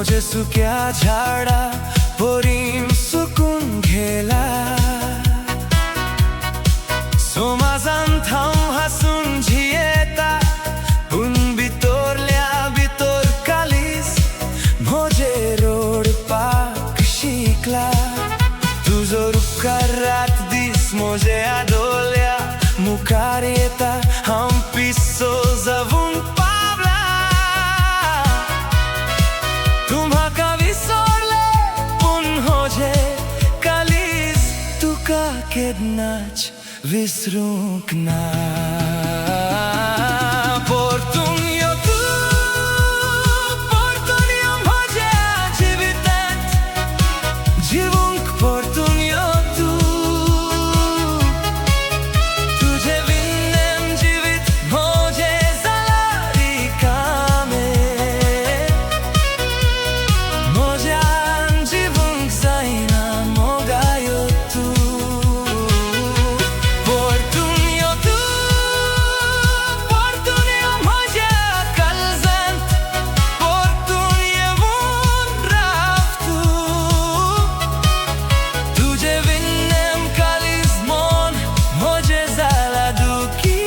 म्हजे सुक्या झाडा परीन सुकून घेला। समाजांत हांव हासून जियेता पूण भितरल्या भितर कालीज म्हजे रडपाक शिकला। तुजो उपकार रात दीस म्हजे आदोल्या मुखार येता, हांव पिसो जावंक पावला। तूं म्हाका विसरले पूण म्हजे कालीज तुका केन्नाच विसरूंक ना। परतून यो तूं, परतून यो म्हज्या जिवितांत, जिवूंक परतून यो तूं। तुजे विणें जिवीत म्हजें जालां रिकामें, म्हज्यान जिवूंक जायना मोगा यो तूं। परतून यो तूं, परतून यो म्हज्या काळजांत, परतून येवन राव तूं। तुजे विणें काळीज मन म्हजें जालां दुखी,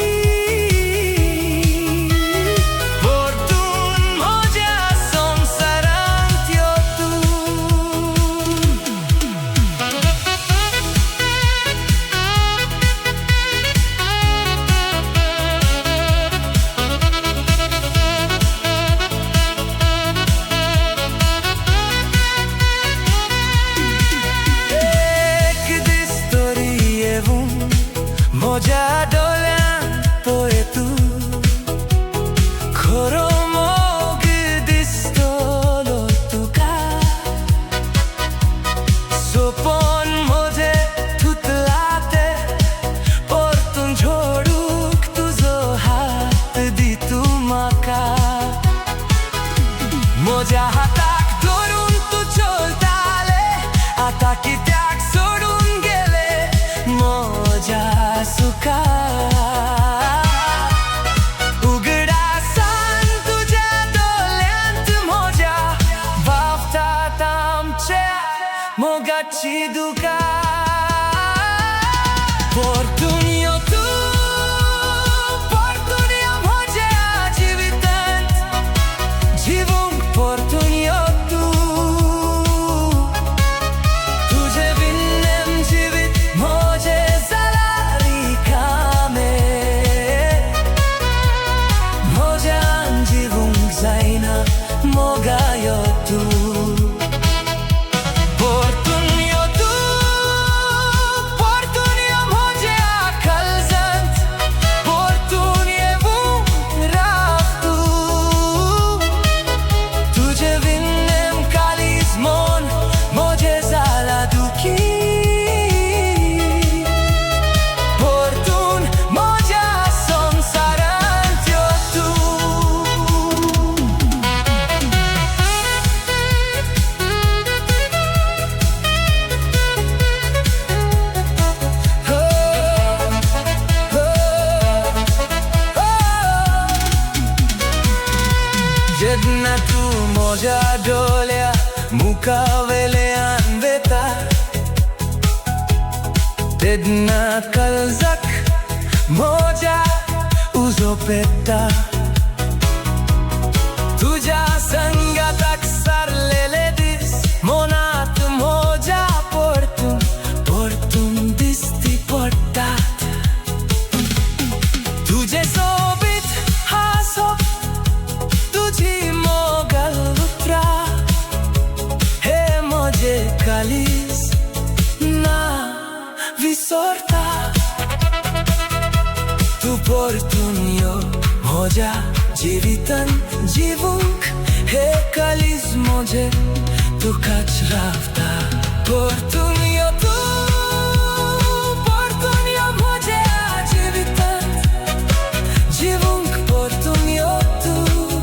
परतून म्हज्या संवसारांत यो तूं। एक दीस तरी येवन म्हज्या दोळ्यांत पळय तूं, खरो मोग दिसतलो तुका। सपन म्हजें तुटलां तें परतून जोडूंक तुजो हात दी तूं म्हाका। म्हज्या हाताक धरून तूं चलताले, आतां कित्याक सोडून गेले म्हज्या सुखा। उगडासान तुज्या दोळ्यांत म्हज्या व्हांवतात आमच्या मोगाची दुकां। परतून यो तूं, परतून यो म्हज्या जिवितांत, जिवूंक परतून यो तूं। तुजे विणें जिवीत म्हजें जालां रिकामें, म्हज्यान जिवूंक जायना मोगा यो तूं। परतून यो तूं, परतून यो म्हज्या काळजांत, परतून येवन राव तूं। तुजे विणें काळीज मन म्हजें जालां दुखी, परतून म्हज्या संवसारांत यो तूं। जेन्ना तूं म्हज्या दोळ्या मुखावेल्यान वता, तेन्ना काळजाक म्हज्या उजो पेट्टा। तुज्या संगाताक सारलेले दीस मनांत म्हज्या परतून परतून दिश्टी पडटात। तुजें सोबीत हांसप, तुजी मोगाळ उतरां, हे म्हजे काळीज ना विसरता। तूं परतून यो म्हज्या जिवितांत जिवूंक, हे काळीज म्हजें तुकाच रावता। परतून यो तूं, परतून यो म्हज्या जिवितांत, जिवूंक परतून यो तूं।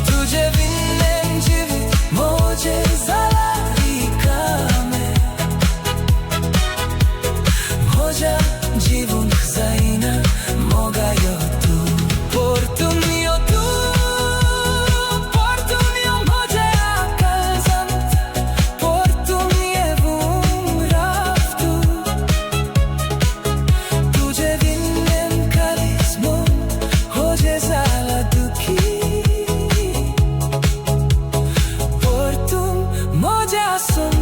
तुजे विणें जिवीत म्हजें जालां रिकामें, म्हज्या जिवूंक जायना मोगा यो तूं। परतून यो तूं, परतून corazón.